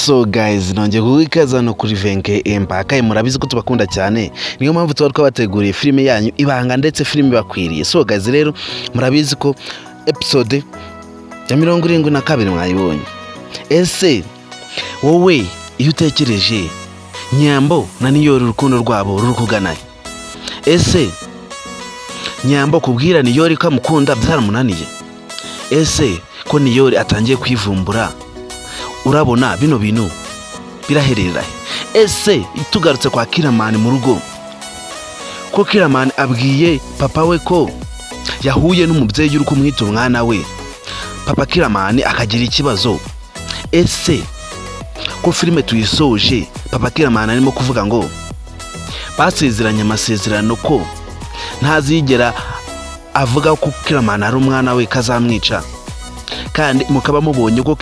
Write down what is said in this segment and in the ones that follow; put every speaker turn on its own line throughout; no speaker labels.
So guys, nongeye kuguha ikaze hano kuri Venke Empire. Kandi murabizi ko tubakunda cyane, niyo mpamvu tuba twabateguriye filime yanyu Ibanga, ndetse filime ibakwiriye. So guys rero, murabizi ko episode ya 72 mwayibonye. Ese wowe iyo utekereje Nyambo na Niyori, urukundo rwabo ruri kuganahe? Ese Nyambo kubwira Niyori ko amukunda byaramunaniye? Ese ko Niyori atangiye kwivumbura, urabona bino bintu biraherera he? Ese tugarutse kwa Kiramani mu rugo, ko Kiramani abwiye papa we ko yahuye n'umubyeyi uri kumwita umwana we, papa Kiramani akagira ikibazo? Ese ko filime tuyisoje papa Kiramani arimo kuvuga ngo basezeranye amasezerano ko ntazigera avuga ko Kiramani ari umwana we, kazamwica, kandi mukaba mubonye ko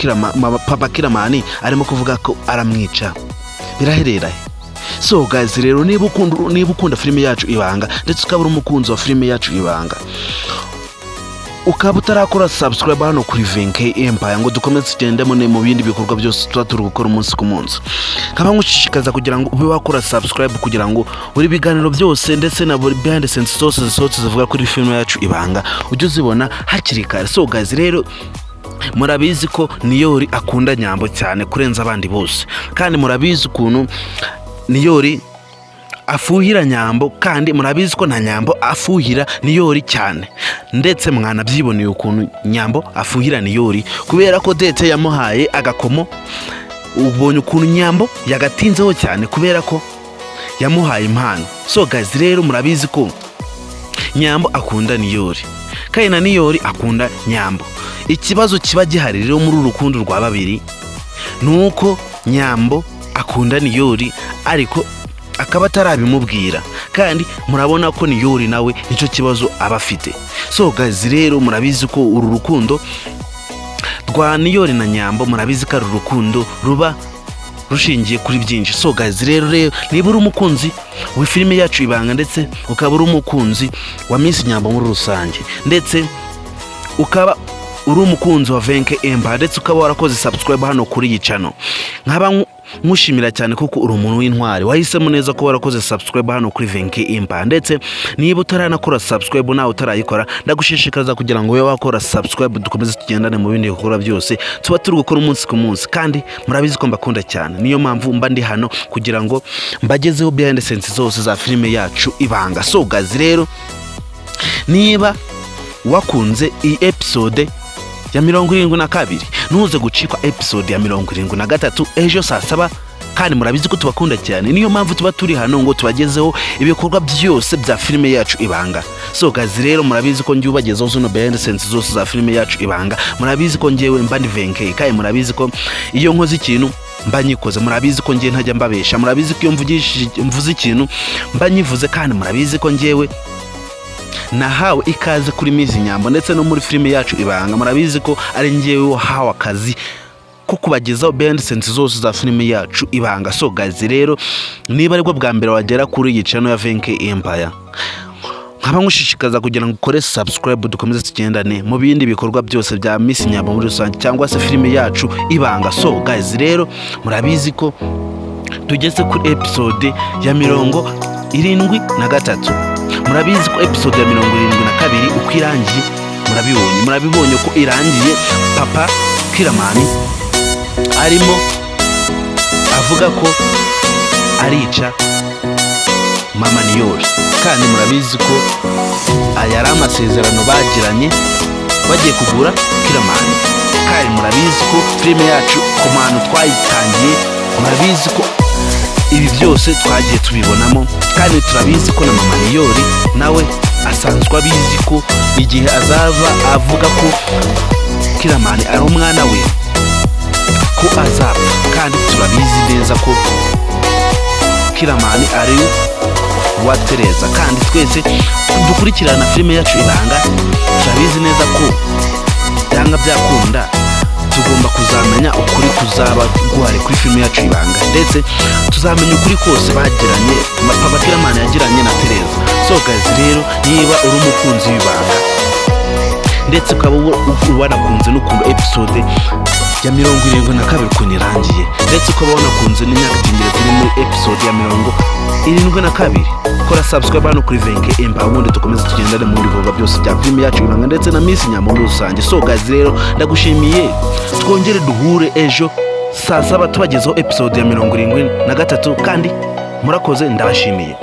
papa Kiramani arimo kuvuga ko aramwica, biraherera he? So guys rero, niba ukunda filime yacu Ibanga, ndetse ukaba uri umukunzi wa filime yacu Ibanga, ukaba utarakora subscribe hano kuri Venke Empire ngo dukomeze tugendemo mu bindi bikorwa byose tuba turi gukora umunsi ku munsi, nkaba ngushishikariza kugira ngo ube wakora subscribe, kugira ngo buri biganiro byose ndetse na buri behind the scenes zose zisohotse zivuga kuri filime yacu Ibanga ujye uzibona hakiri kare. So guys rero, murabizi ko Niyori akunda Nyambo cyane kurenza abandi bose, kandi murabizi ukuntu Niyori afuhira Nyambo, kandi murabizi ko na Nyambo afuhira Niyori cyane. Ndetse mwanabyiboneye ukuntu Nyambo afuhira Niyori kubera ko Dete yamuhaye agakomo. Ubonye ukuntu Nyambo yagatinzeho cyane kubera ko yamuhaye impano. So guys rero, murabizi ko Nyambo akunda Niyori, kandi na Niyori akunda Nyambo. Ikibazo kiba gihari rero muri uru rukundo rwa babiri ni uko Nyambo akunda Niyori, ariko akaba atarabimubwira, kandi murabona ko Niyori nawe nicyo kibazo aba afite. So guys rero, murabizi ko uru rukundo rwa Niyori na Nyambo, murabizi ko ari urukundo ruba rushingiye kuri byinshi. So guys rero, niba uri umukunzi wa filime yacu Ibanga, ndetse ukaba uri umukunzi wa Miss Nyambo muri rusange, ndetse ukaba uri umukunzi wa Venke Empire, ndetse ukaba warakoze subscribe hano kuri iyi channel, nkaba nkushimira cyane kuko uri umuntu w'intwari wahisemo neza ko warakoze subscribe hano kuri Venke Empire. Ndetse niba utaranakora subscribe, nawe utarayikora, ndagushishikariza kugira ngo ube wakora subscribe, dukomeze tugendane mu bindi bikorwa byose tuba turi gukora umunsi ku munsi. Kandi murabizi ko mbakunda cyane, niyo mpamvu mba ndi hano kugira ngo mbagezeho behind the scenes zose za filime yacu Ibanga. So guys rero, niba wakunze iyi episode ya 72, ntuze gucikwa episode ya 73 ejo saa 7. Kandi murabizi ko tubakunda cyane, niyo mpamvu tuba turi hano ngo tubagezeho ibikorwa byose bya filime yacu Ibanga. So guys rero, murabizi ko ngiye ubagezeho zino behind the scenes zose za filime yacu Ibanga. Murabizi ko ngewe mba ndi Venke, kandi murabizi ko iyo nkoze ikintu mba nyikoze. Murabizi ko ngewe ntajya mbabesha. Murabizi ko iyo mvuze ikintu mba nyivuze. Kandi murabizi ko ngewe nahawe ikaze kuri Miss Nyambo ndetse no muri filime yacu Ibanga. Murabizi ko ari ngewe wahawe akazi ko kubagezaho behind the scenes zose za filime yacu Ibanga. So guys rero, niba aribwo bwa mbere wagera kuri iyi channel ya Venke Empire, nkaba nkushishikaza kugira ngo ukore subscribe, dukomeze tugendane mu bindi bikorwa byose bya Miss Nyambo muri rusange cyangwa se filime yacu Ibanga. So guys rero, murabizi ko tugeze kuri episode ya 73. Murabizi ko episode ya 72 uko irangiye murabibonye. Murabibonye ko irangiye papa Kiramani arimo avuga ko arica mama Niyori, kandi murabizi ko aya ari amasezerano bagiranye bagiye kugura Kiramani. Kandi murabizi ko filime yacu ku bantu twayitangiye, murabizi ko ibi byose twagiye tubibonamo. Kandi turabizi ko na mama Niyori nawe asanzwe abizi ko igihe azaba avuga ko Kiramani ari umwana we ko azapfa, kandi turabizi neza ko Kiramani ari wa Tereza. Kandi twese dukurikirana filime yacu Ibanga turabizi neza ko byanga byakunda tugomba kuzamenya ukuri kuzaba guhari kuri filime yacu Ibanga, ndetse tuzamenya ukuri kose bagiranye, papa Kiramani yagiranye na Tereza. So guys rero, niba uri umukunzi w'Ibanga, ndetse ukaba wanakunze n'ukuntu episode ya 72 ukuntu irangiye, ndetse Nkwibutse ko wanakunze n'imyaka ziri muri episode ya 72. Kora subscribe hano kuri Venke Empire, ubundi dukomeze tugendane mu bikorwa byose bya filime yacu Ibanga ndetse na Miss Nyambo muri rusange. So guys rero, ndagushimiye, twongere duhure ejo saa 7 tubagezeho episode ya 73, kandi murakoze, ndabashimiye.